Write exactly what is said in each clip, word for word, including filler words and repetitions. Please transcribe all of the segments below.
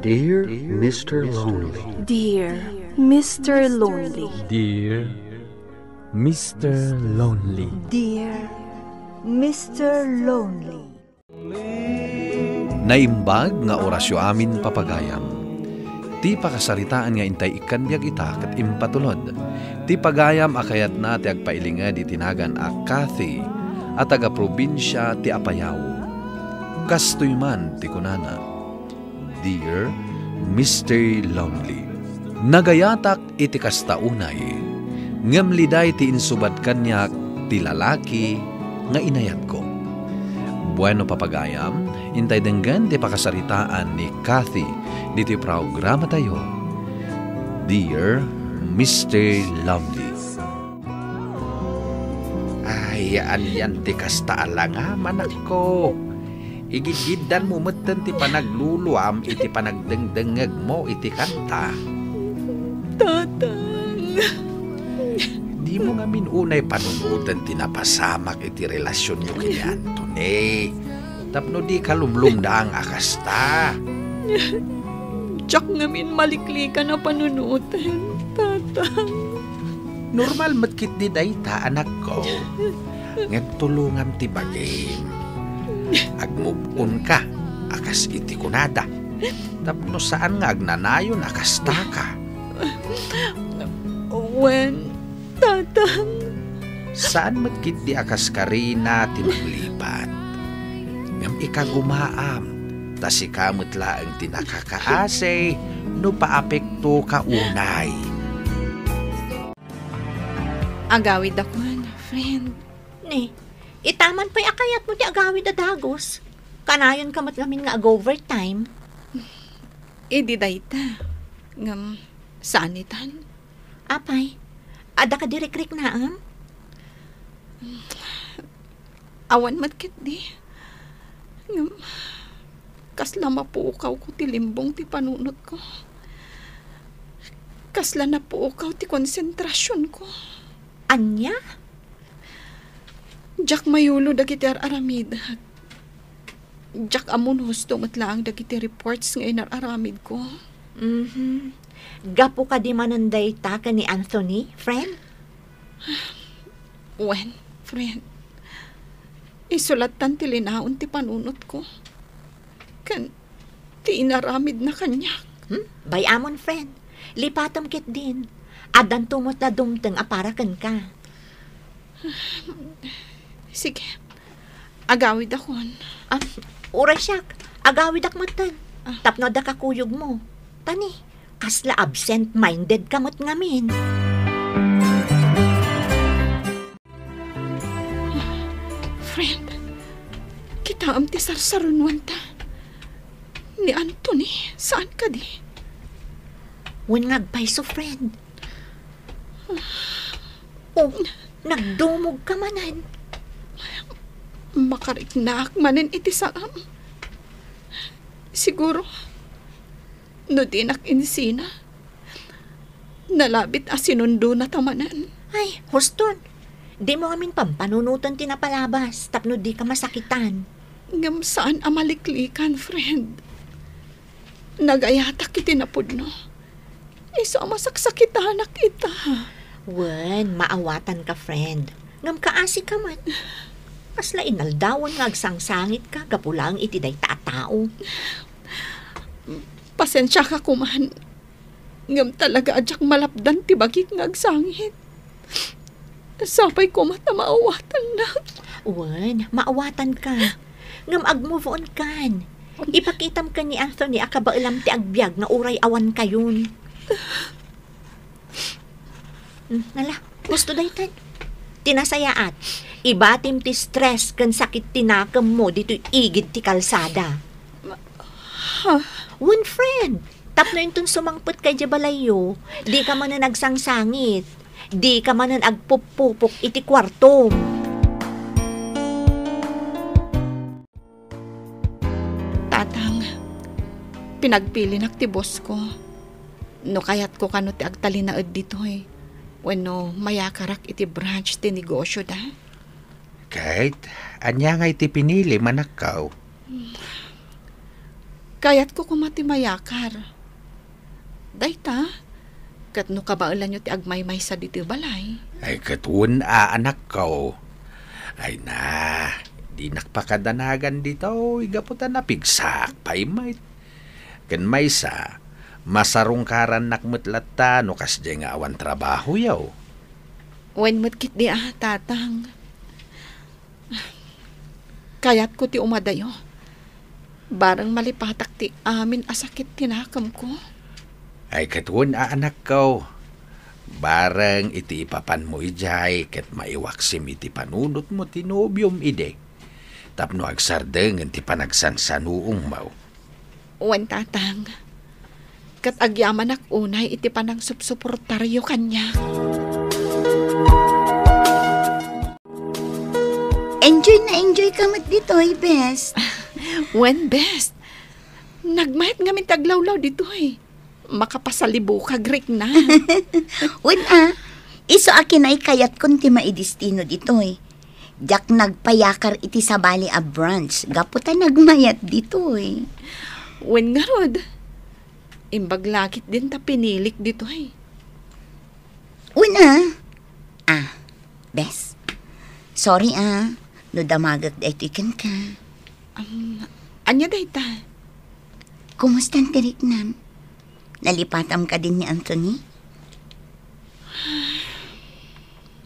Dear Mister Lonely. Dear Mister Lonely. Dear Mister Lonely. Dear Mister Lonely. Naimbag nga orasyo amin, papagayam. Ti pakasaritaan nga intay ikkan biag ita ket impatulod. Ti pagayam a kayatna ti agpailinged iti nagan a Kathy a taga-probinsia ti Apayao. Kastoy man ti kunana, Dear Mister Lonely, nagayatak iti kasta unay, ngem liday ti insubad kaniak ti lalaki nga inayatko. Bueno, papagayam, intay denggen ti pakasaritaan ni Kathy ditoy programatayo, Dear Mister Lonely. Ay, anian ti kasta a langam, anakko? Igigiddanmo metten ti panagluluam iti panagdengdengngegmo iti kanta. Tatang. Dimo ngamin unay panunoten ti napasamak iti relasionyo ken ni Anthony. Tapno dika lumlumdang a kasta. Diak ngamin maliklikan a panunoten, Tatang. Normal met ketdi dayta, anakko. Ngem tulongam ti bagim. Agmove on ka, a kas iti kunada. Tapno saan nga agnanayon a kastaka. Wen, Tatang. Saan met ketdi a kas Karina ti manglipat. Ngem ikagumaam, ta sika met laeng ti nakakaasi no paapektoka unay. Agawidakon, friend. Ni, ita man pay a kayatmo ti agawid a dagus. Kanayonka met ngamin nga ag-overtime. Idi dayta, ngem saan itan? Apay, adda kadi rikriknaem? Awan met ketdi. Ngem, kasla mapuokawko ti limbong ti panunotko. Kasla napuokaw ti konsentrasionko. Ania? Diak mayulo dagiti ar-aramidek. Diak ammo no husto met laeng dagiti reports nga inar-aramidko. Mhm. Gapu kadi manen dayta ken ni Anthony, friend? Wen, friend. Isu lattan ti linaon ti panunotko. Ken ti inaramidna kaniak. Hmm? Bay-amon, friend. Lipatem ketdin. Addanto met la dumteng a para kenka. Sige. Agawidakon. Ah, uray siak. Agawidak metten. Ah. Tapno adda kakuyogmo. Ta ni, kasla absent-minded ka met ngamin. Friend, kitaem ti sarsarunoanta. Ni Anthony, saan kadi? Wen nga agpayso, friend. Oh, nagdumog ka manen. Makariknaak manen iti saem. Siguro, no dinak insina, nalabit a sinundona ta manen. Ay, huston. Dimo ngamin pampanunoten ti napalabas tapno dika masakitan. Ngem saan a maliklikan, friend. Nagayatak iti napudno. Isu a masaksakitanak ita. Wen, maawatanka, friend. Ngem kaasika met. Kasla inaldawen nga agsangsangitka gapu laeng iti dayta a tao. Pasensiaka koman. Ngem talaga a diak malapdan ti bagik nga agsangit. Sapay koma ta maawatannak. Wen, maawatanka. Ngem ag-move on kan. Ipakitam ken ni Anthony a kabaelam ti agbiag nga uray awankayon. Hmm, ala, husto daytan. Ti nasayaat, ibatim ti stress ken sakit ti nakemmo ditoy igid ti kalsada. Ha? Wen, friend, tapno inton sumangpet ka idiay balayyo, dika manen agsangsangit, dika manen agpuppupok iti kuartom. Tatang, pinagpilinak ti bossko. No kayatko kano ti agtalinaed ditoy, wenno mayakarak iti branch ti negosioda. Ket, ania ngay ti pinilim, anakko? Kayatko koma ti mayakar. Dayta, ket no kabaelanyo ti agmaymaysa ditoy balay. Ay, ket wen a, anakko. Ay na, dinak pakadanagan ditoy gapu ta napigsaak pay met. Ken maysa, masarungkarannak met latta no kasdiay nga awan trabahoyo. Wen met ketdi a, Tatang. Kayatko ti umadayo. Bareng malipatak ti amin a sakit ti nakemko. Ay, ket wen a, anakko. Bareng iti ipapanmo idiay ket maiwaksim iti panunotmo ti nobiom idi, tapno agsardengen ti panagsansanuongmo. Wen, Tatang. Ket agyamanak unay iti panangsupsuportaryo kaniak. Enjoy na enjoy ka met ditoy, Bes. Wen, Bes. Nagmayat ngamin ti aglawlaw ditoy. Makapasalibukag, Rikna. Wen a, isu a kinaykayatkon ti maidestino ditoy. Diak nagpayakar iti sabali a branch gapu ta nagmayat ditoy. Wen ngarud, imbag la ketdin ta pinilik ditoy. Wen a. Ah, Bes. Sorry a, no damagek daytoy kenka. Um, ania dayta? Kumustan ti riknam? Nalipatam kadin ni Anthony?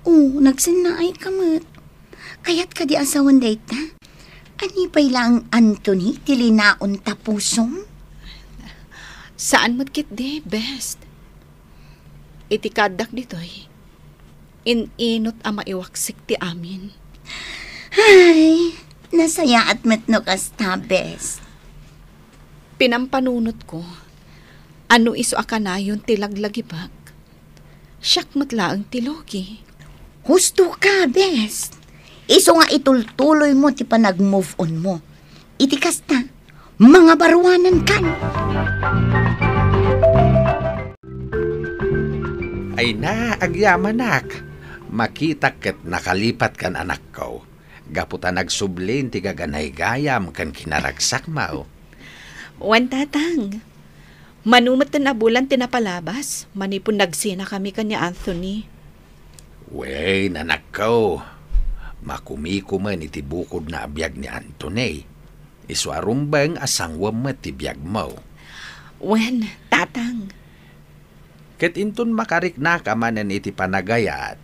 Oh, nagsennaay ka met. Kayat kadi a sawen dayta? Ania pay laeng, Anthony, ti linaon ta pusom? Saan met ketdi, Bes. Iti kaaddak ditoy, in-inut a maiwaksik ti amin. Ay, nasayaat met no kasta, Bes. Pinampanunotko a no isu a kanayon ti laglagipek, siak met laeng ti lugi. Husto ka, Bes. Isu nga itultuloymo ti panag-move on mo. Iti kasta, mangabaruanankan. Ay na, agyamanak. Makitak ket nakalipatkan, anakko. Gapu ta nagsublin ti gaganaygayam ken kinaragsakmo. Wen, Tatang. Mano met ten a bulan ti napalabas, manipun nagsinakami ken ni Anthony. Wen, anakko. Makumiko met iti bukodna a biag ni Anthony. Isu a rumbeng a sanguem met ti biagmo. Wen, Tatang. Ket inton makariknaka manen iti panagayat,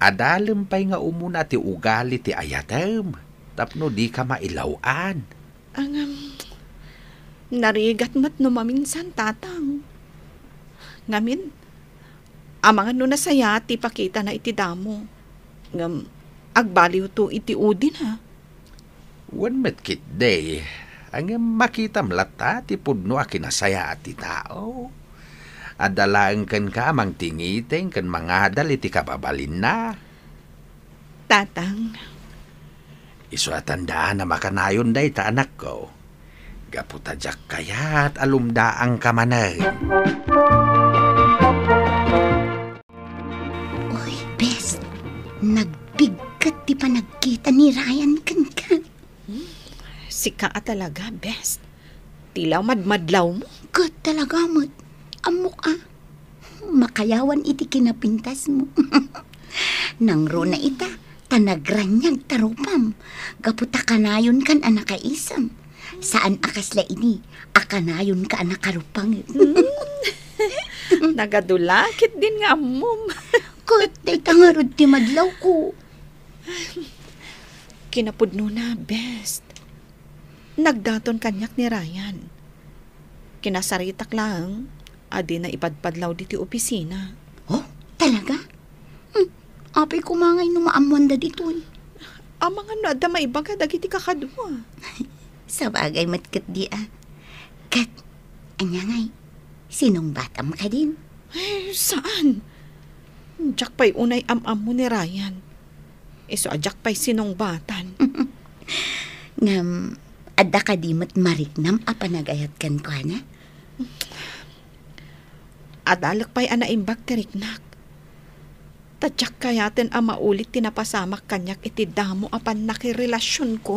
adalem pay nga umuna ti ugali ti ayatem tapno dika mailaw-an. Ngem, narigat met no maminsan, Tatang. Ngamin, amangan no nasayaat ti ipakitana iti damo. Ngem, agbaliwto iti udina. Wen met ketdi, ngem makitam latta ti pudno a kinasayaat ti tao. Adda laeng kenka a mangtingiteng ken mangadal iti kababalinna. Tatang. Isu a tandaan a makanayon dayta, anakko. Gapu ta diak kayat a lumdaangka manen. Oy, Bes, nagbigat ti panagkita ni Ryan kenka. Hmm, sika a talaga, Bes. Tila madmadlawmo. Ket talaga met. Ammok a. Makayawan iti kinapintasmo. Nangruna ita, ta nagraniag ta rupam. Gapu ta kanayonkan a nakaisem. Saan a kasla idi, a kanayonka a nakarupanget. Hmm. Nagadula ketdin nga ammom. Ket dayta ngarud ti madlawko. Kinapudnona, Bes. Nagdaton kaniak ni Ryan. Kinasaritak laeng a dina ipadpadlaw ditoy opisina. Oh, talaga? Hmm, apay koma ngay no maammoanda ditoy? Amangan no adda maibaga dagiti kakadua. Sabagay met ketdi a. Ket, ania ngay, sinungbatam kadin? Eh, saan? Diak pay unay am-ammo ni Ryan. Isu a diak pay sinungbatan. Ngem, adda kadi met mariknam a panagayat kenkuana? Adalek pay a naimbag ti riknak. Ta diak kayaten a maulit ti napasamak kaniak iti damo a pannakirelasionko.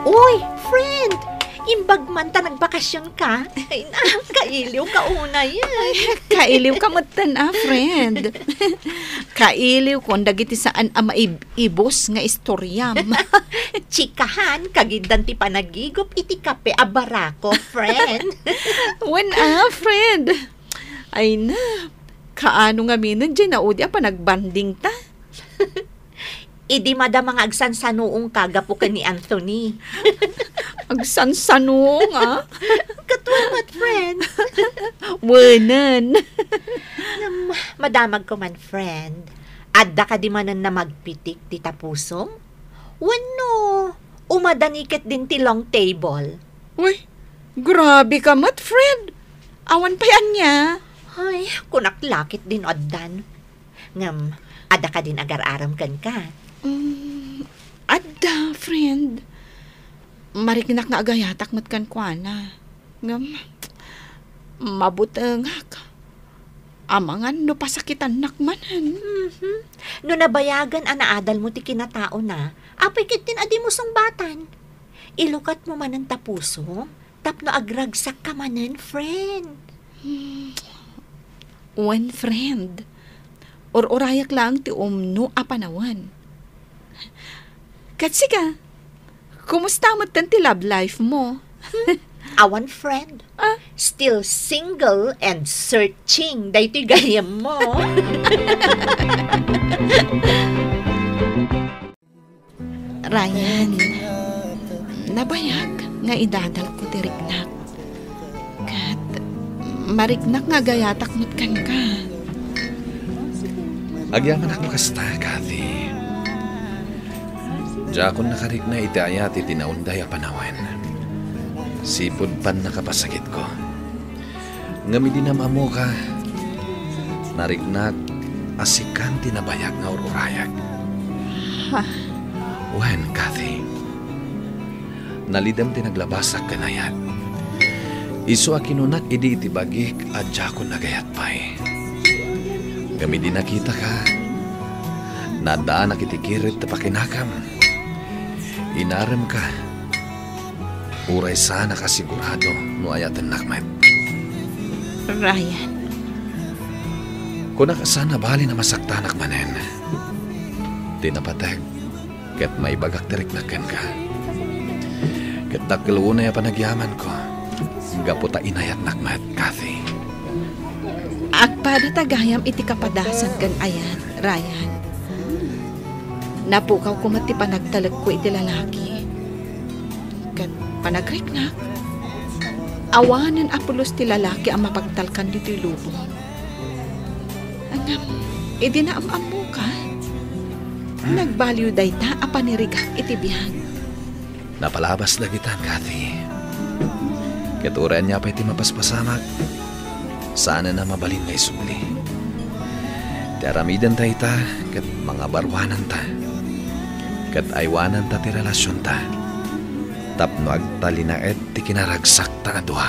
Uy, friend! Imbag man ta nagbakasyon ka. Ay, na, kailiw ka unay. Ay, kailiw ka metten, ah, friend. Kailiw kon dagiti saan a maib-, ibus nga istoriam. Chikahan, kagiddan ti panagigup iti kape a barako, friend. Wen, ah, friend. Ay na, kaano ngaminen diay naudi a panagbanding ta? Idi madama nga agsansanuong ka gapu ken ni Anthony. Agsansanuong, ah? Katuan met, friend. Wenen. Ngem, madamagko man, friend. Adda kadi manen a magpitik ti tapusom? Wenno, umadani ketdin ti long table? Uy, grabe ka met, friend. Awan pay ania. Ay, kunak la ketdin addan. Ngem, adda kadin agar-arem kenka? Mm, adda, friend. Mariknak nga agayatak met kenkuana. Ngem, mabutengak. Amangan no pasakitannak manen. Mhm. No nabayagen a naadalmo ti kinataona, apay ketdin a dimo sungbatan? Ilukatmo manen tapusom tapno agragsakka manen, friend. Hmm. Wen, friend. Ur-urayak laeng ti umno a panawen. Ket sika, kumusta metten ti love life mo? Awan, friend. Ah? Still single and searching. Daytoy gayyemmo. Ryan, nabayag nga idadalko ti riknak. Ket mariknak nga agayatak met kenka. Agyamanak no kasta, Kathy. Diakon nakarikna iti ayat iti naunday a panawen. Sipud pannakapasakitko. Ngem idi nam-ammoka, nariknak a sikan ti nabayag nga ur-urayak. Ha? Wen, Kathy. Nalidem ti naglabasak ken ayat. Isu a kinunak idi iti bagik a diakon nagayat pay. Ngem idi nakitaka, naddaanak iti kired ti pakinakam. Inaremka. Uray saanak a sigurado no ayatennak met. Ryan. Kunak a saan a bali a masaktanak manen. Ti napateg, ket maibagak ti riknak kenka. Ket dakkel unay a panagyamanko, gapu ta inayatnak met, Kathy. Agpada ta gayam iti kapadasan ken ayat, Ryan. Napukawko met ti panagtalekko iti lalaki. Ket panagriknak, awanen a pulos ti lalaki a mapagtalkan ditoy lubong. Ngem, idi naam-ammoka, nagbaliw dayta a panirigak iti biag. Napalabas dagitan, Kathy. Ket uray ania pay ti mapaspasamak, saanen a mabalin nga isubli. Ti aramidenta ita ket mangabaruananta. Ket aywananta ti relasionta tapno agtalinaed ti kinaragsakta a dua.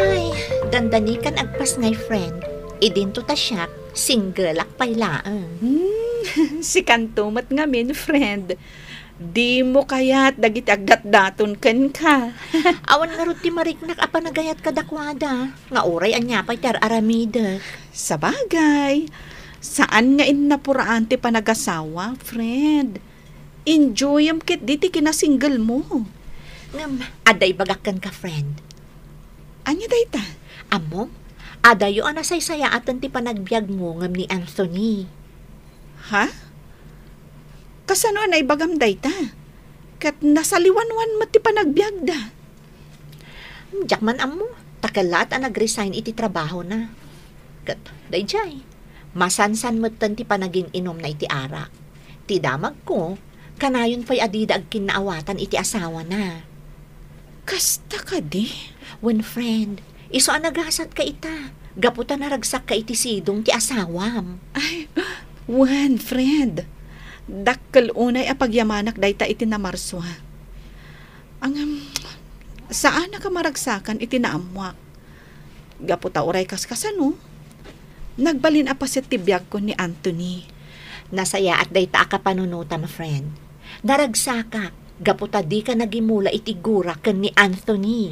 Hay, dandani kan agpasngay, friend. Idinto ta siak, singgelak pay laeng. Hmm, sikanto met ngamin, friend. Dimo kayat dagiti agdatdaton kenka. Awan ngarud ti mariknak a panagayat kadakuada, nga uray ania pay ti ar-aramidek. Sabagay, saan nga innapuraan ti panagasawa, friend. Enjoyem ketdi ti kinasinggelmo. Ngem, adda ibagak kenka, friend. Ania dayta? Ammom, adayo a nasaysayaaten ti panagbiagmo ngem ni Anthony. Ha? Kasano a naibagam dayta? Ket nasaliwanwan met ti panagbiagda. Diak man ammo, ta kellaat a nag-resign iti trabahona. Ket daydiay, masansan metten ti panagin-inumna iti arak. Ti damagko, kanayon pay a dida agkinnaawatan iti asawana. Kasta kadi? Wen, friend, isu a nagasatka ita, gapu ta naragsakka iti sidong ti asawam. Ay, wen, friend. Dakkel unay a pagyamanak dayta iti namarsua. Ngem, saanak a maragsakan iti naammoak. Gapu ta uray kaskasano, nagbalin a paset ti biagko ni Anthony. Nasayaat dayta a kapanunotam, friend. Naragsakak gapu ta dika nagimula iti gura ken ni Anthony.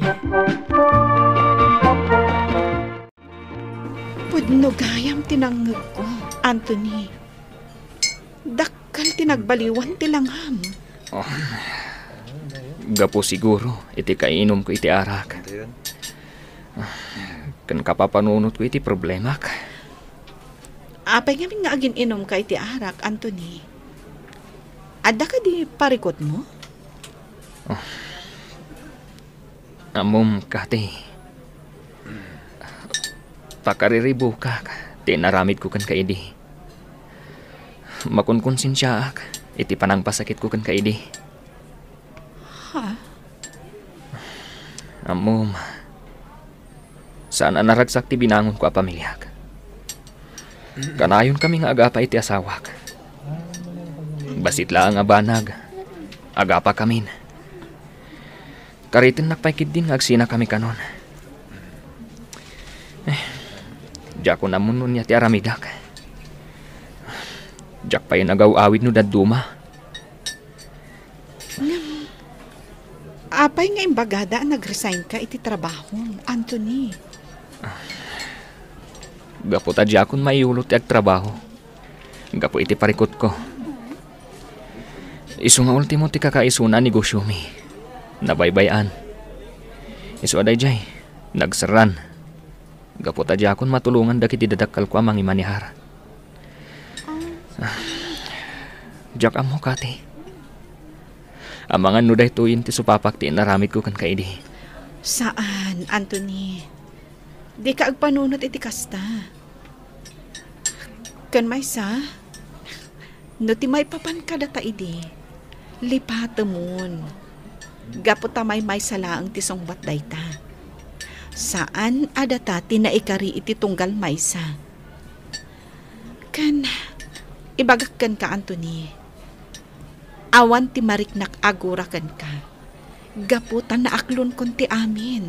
Pudno gayam ti nangngegko, Anthony. Dakkel ti nagbaliwan ti langam. Oh. Gapu siguro iti kaiinumko iti arak. Ken kapapanunotko iti problemak. Apay ngamin nga agin-inumka iti arak, Anthony? Adda kadi parikutmo? Oh. Ammom, Kati, pakariribukak ti inaramidko kenka idi. Makunkonsensiaak iti panangpasakitko kenka idi. Ha? Ammom, saan a naragsak ti binangonko a pamiliak. Kanayonkami nga agapa iti asawak. Bassit laeng a banag, agapakamin. Karitennak pay ketdin nga agsinakami kanon. Eh, diakon ammo no ania ti aramidak. Diak pay nagaw-awid no dadduma. Ngem, apay nga imbagada a nag-resignka iti trabahom, Anthony? Gapu ta diakon maiyulot ti agtrabaho gapu iti parikutko. Isu nga ultimo ti kakaisuna a negosyomi. Nabaybay-an. Isu a daydiay, nagserran. Gapu ta diakon matulongan dagiti dadakkelko a mangimanehar. Ah, diak ammo, Kati. Amangan no daytoyen ti supapak ti inaramidko kenka idi. Saan, Anthony. Dika agpanunot iti kasta. Ken maysa, no ti maipapan kadata idi, lipatemon. Gapu ta maymaysa laeng ti sungbat dayta. Saan a data ti naikari iti tunggal maysa. Ken, ibagak kenka, Anthony, awan ti mariknak a gura kenka, gapu ta naaklonkon ti amin.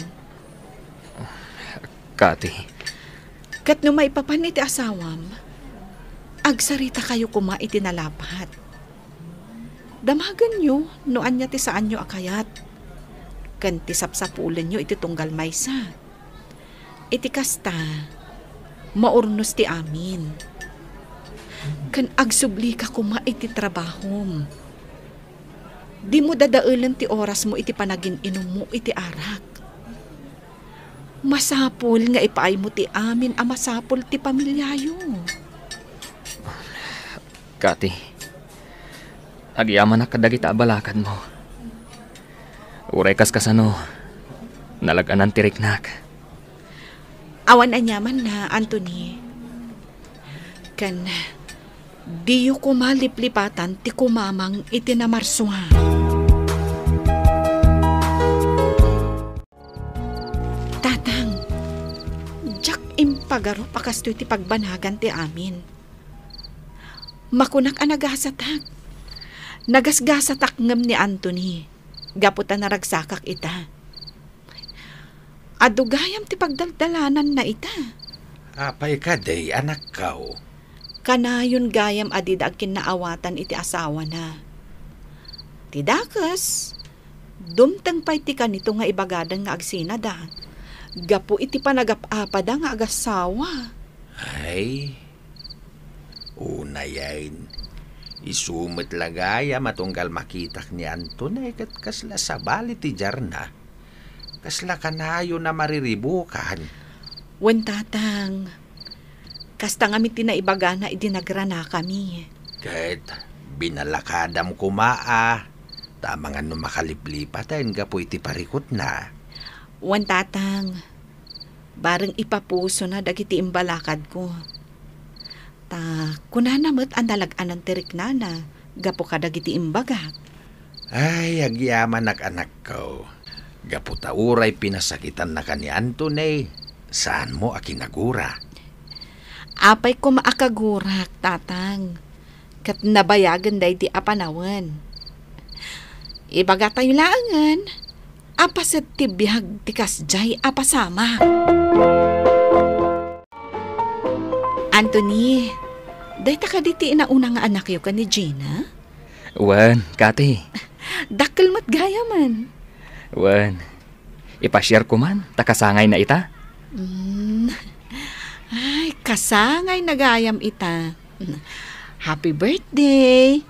Kati. Ket no maipapan iti asawam, agsaritakayo koma iti nalapat. Damagenyo no ania ti saanyo a kayat, ken ti sapsapulenyo iti tunggal maysa. Iti kasta, maurnos ti amin. Ken agsublika koma iti trabahom. Dimo dadaelen ti orasmo iti panagin-inummo iti arak. Masapul nga ipaaymo ti amin a masapul ti pamiliayo. Kati, agyamanak kadagita a balakadmo. Uray kaskasano, nalag-anan ti riknak. Awan aniamanna, Anthony. Ken, diyo koma liplipatan ti kumamang iti namarsua. Tatang, diak impagarup a kastoy ti pagbanagan ti amin. Makunak a nagasatak. Nagasgasatak ngem ni Anthony, gapu ta naragsakak ita. Adu gayam ti pagdaldalananna ita. Apay kadi, anakko? Kanayon gayam a dida agkinnaawatan iti asawana. Ti dakes, dumteng pay ti kanito nga ibagadan nga agsinada, gapu iti panagap-apada nga agasawa. Ay, unayen, isu met la gayam a tunggal makitak ni Anthony ket kasla sabali ti diarna. Kasla kanayon a mariribukan. Wen, Tatang, kasta ngamin ti naibagana idi nagranakami. Ket binalakadam koma a, ta amangan no makaliplipaten gapu iti parikutna. Wen, Tatang, bareng ipapusona dagiti imbalakadko. Ta kunana met a nalag-anan ti riknana gapu kadagiti imbagak. Ay, agyamanak, anakko. Gapu ta uray pinasakitannaka ni Anthony, saanmo a kinagura. Apay koma a kagurak, Tatang. ket nabayagen daydi a panawen. Ibagatayo laengen a paset ti biag ti kasdiay a pasamak. Anthony, dayta kadi ti inauna nga anakyo ken ni Gina? Wen, Kati. Dakkel met gayamen. Wen, ipasiarko man, ta kasangayna ita. Mm. Ay, kasangayna gayam ita. Happy birthday!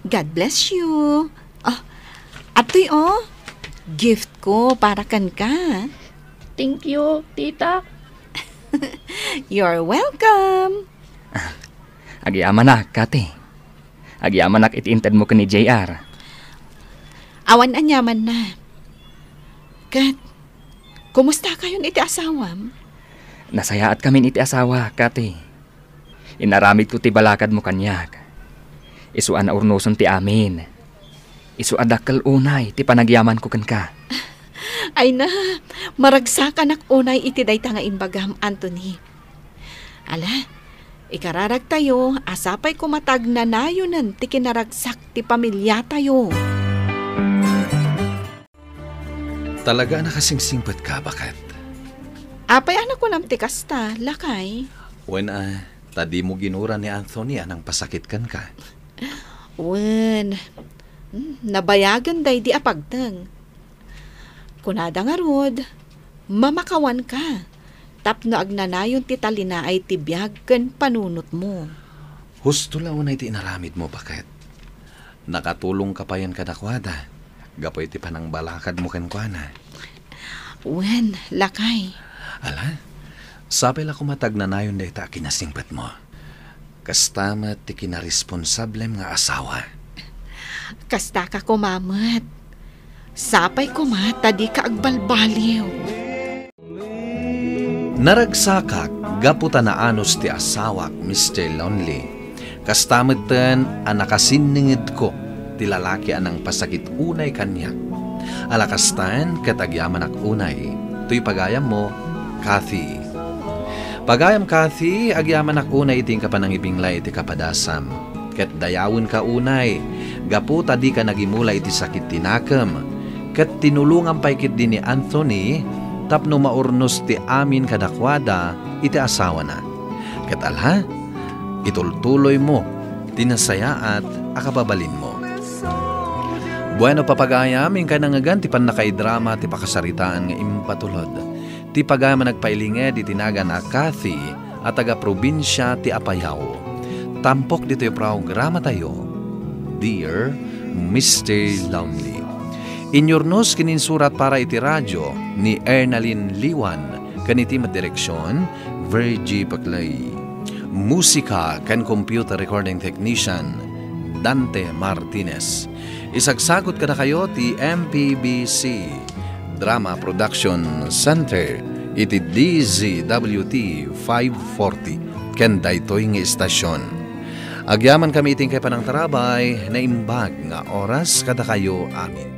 God bless you! Oh, atoy, oh. Gift ko para kenka. Thank you, tita. You're welcome! Agyamanak, Kati. Agyamanak iti intedmo ken ni J R. Awan aniamanna. Ket, kumustakayon iti asawam? Nasayaatkamin iti asawa, Kati. Inaramidko ti balakadmo kaniak. Isu a naurnoson ti amin. Isu a dakkel unay ti panagyamanko kenka. Ay na, maragsakanak unay iti dayta nga imbagam, Anthony. Ala, ikararagtayo a sapay koma ta agnanayonen ti kinaragsak ti pamiliatayo. Talaga a nakasingsingpetka, baket. Apay a nakunam ti kasta, lakay? Wen a, ta dimo ginura ni Anthony a nangpasakit kenka. Wen, hmm, nabayagen daydi a pagteng. Kunada ngarud, mamakawanka tapno agnanayon ti talinaay ti biag ken panunotmo. Husto la unay ti inaramidmo, baket. Nakatulongka payen kadakuada gapu iti panangbalakadmo kenkuana. Wen, lakay. Ala, sapay la koma ta agnanayon dayta a kinasingpetmo. Kasta met ti kinaresponsablem nga asawa. Kastaka koma met. Sapay koma ta dika agbalbaliw. Naragsakak gapu ta naanus ti asawak, Mister Lonely. Kasta metten a nakasinningedko ti lalaki a nangpasakit unay kaniak. Ala kastaen ket agyamanak unay. Toy pagayammo, Kathy. Pagayam Kathy, agyamanak unay iti inka panangibinglay iti kapadasam. Ket dayawenka unay, gapu ta dika nagimula iti sakit ti nakem, ket tinulongam pay ketdi ni Anthony tapno maurnos ti amin kadakuada iti asawana. Ket ala, itultuloymo ti nasayaat a kababalinmo. Bueno, papagayam, inka nangngegan ti pannakaidrama ti pakasaritaan nga impatulod. Ti pagayam a nagpailinged iti nagan a Kathy a taga-probinsia ti Apayao. Tampok ditoy programatayo, Dear Mister Lonely. Inyurnos ken insurat para iti radio ni Ernalyn Liwan ken iti met direksion, Virgie Paclay. Musika ken computer recording technician, Dante Martinez. Isagsagut kadakayo ti M P B C Drama Production Center iti D Z W T five forty ken daytoy nga istasion. Agyamankami iti inkay panangtarabay, naimbag nga oras kadakayo amin.